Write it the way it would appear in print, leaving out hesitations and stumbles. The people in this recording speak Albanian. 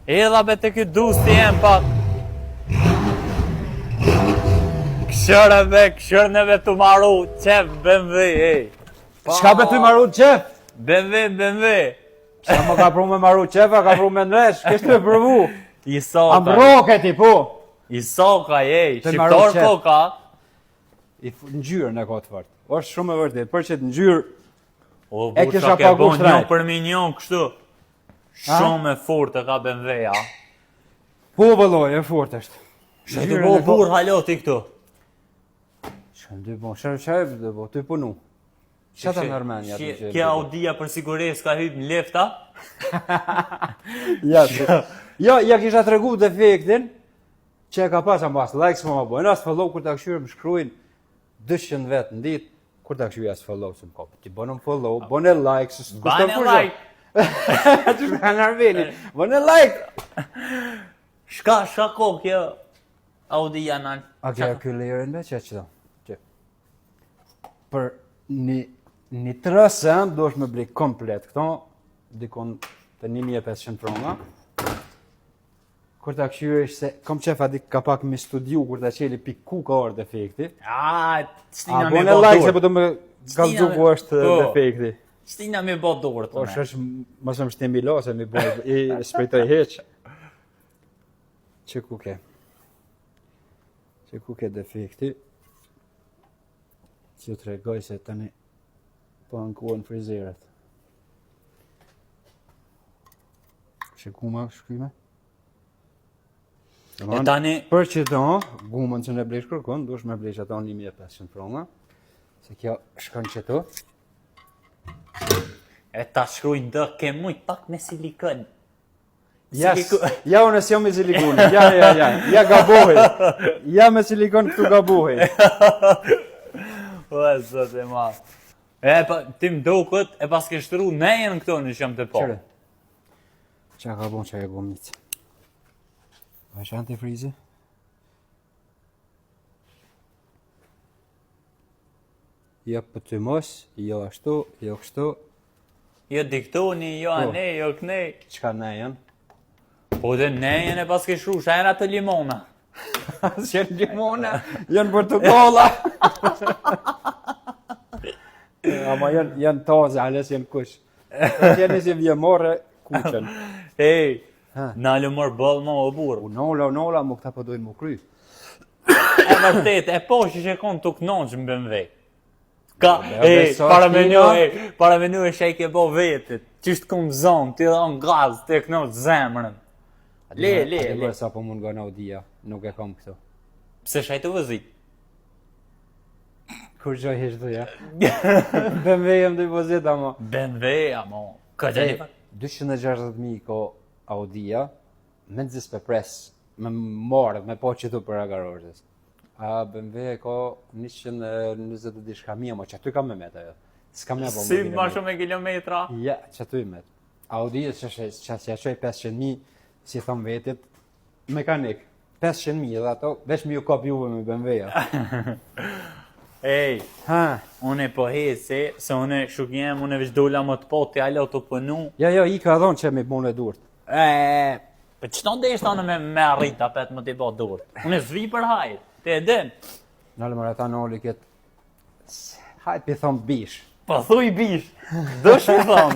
Edha be te ky dusti jem pak. Këshërë be, këshërë neve të maru, qef BMW, ej. Çka be të maru qef? BMW, BMW. Çka më ka pru me maru qef, a ka pru me ndreq, kështë me provu. I soka. A mroke ti, po. I soka, ej, Të maru shqiptor qef. koka. I f- ngjyrën e ka të fort. Është shumë e vërtetë, për qëtë ngjyrë, O, E burr, kisha sa ke pagu bo një shtrejt. për mi një kështu. Shumë e fortë e ka BMW-ja. po vëlloj, e fort është. Shë të Ngjyrën bo e ka- burr halo ti këtu. Shë të bo, shë shë të bo, të punu. Që ta merr mendja Shi- aty që? Kjo Audia për sigurisë ka hyp në lefta. Ja, jo, ja kisha tregu defektin që e ka pas ama as like s'po ma bojnë, as follow kur ta këshyrë më shkruajnë 200 vet në ditë, kur ta këshyrë as follow s'më ka. Ti bën follow, bën like, se s'kushton Bane kurrë. like. Aty ka Arveni. Bën like. Shka, shka ko kjo Audia nal. A ke ky lejerën me që që Që. Për një një trësë duhesh me bli komplet këto, dikon të 1500 franga. Kur ta kqyresh se kom qef adi ka pak me studiu kur ta qeli pik ku ka ardhur defekti. A, A ç'tina me bone bo like se dur. po do me kallzu me- ku është Po. defekti. Ç'tina me bo dur. Po është mos më shtim bilo se mi bo i shpejtoj hiç. Që ku ke? Që ku ke defekti? Që ju tregoj se tani po ankuan frizerët. Që guma shkrime? E tani, Për që do, gumën që ne blesh kërkon, duhesh me blesh ato 1500 franga, se kjo shkon që tu. e ta shkruajnë dë, ke mujt pak me silikon. Ja, Siliko- ja unë s'jam me silikon, ja, ja, ja, ja gabohej. Ja me silikon këtu gabohej. O, zot e madh. E, pa, ti më duket, e pas ke shtru nejën këto në shumë të po. Qëre? Qa ka bon që e gomicë? Pa është antifrizi? Jo për ty mos, jo ashtu, jo kështu, Jo diktoni, jo Po. anej, jo knej. çka nejën? Po dhe nejën e pas ke shtru, sha janë ato limona. S'janë limona, janë portokolla. Ama janë, janë taze, ale s'janë kush. Janë si vje morre kuqen. Ej, Ha. nalë mor boll më o burr. U nola, u nola, mu këta po dojnë mu kry. E vërtet, e po që që konë të knonq në BMW. Ka, Ja, e, beso, para menu, shtina. e, para menu e shej ke bo vetit. Që është kom zonë, ti dhon gaz, ti e knonq zemrën. Le, le, le. le. Sa po mungon Audia, nuk e kam këtu. Pse shaj të vëzit? Kur gjoj hiç dhe ja. BMW jam të vozit ama. BMW, amo. Ka Ej, gjë 260.000 ko Audia, me në zis pres, me marrë, me po që tu për garazhës. A BMW e ka 120 e diçka mijë, ama që aty ka me met ajo. S'ka me bo Si ma shumë me kilometra? Ja, që aty met. Audi që që që që që 500.000, si thon vetit, mekanik. 500.000 edhe ato, veç mi ju kap juve me BMW-ja. Ej, Ha, unë po heci, se unë shuk jem, unë veç dola më të po ti alo të punu. ja jo, i ka dhonë që mi bon e durt. E, po ç'to ndesh unë me me arrit apet më t'i bo durt. Unë s'vi për hajr, ti e din. Nalë mërë ata noli këtë, hajt pi thon bish. Po thuj bish, do shi thon.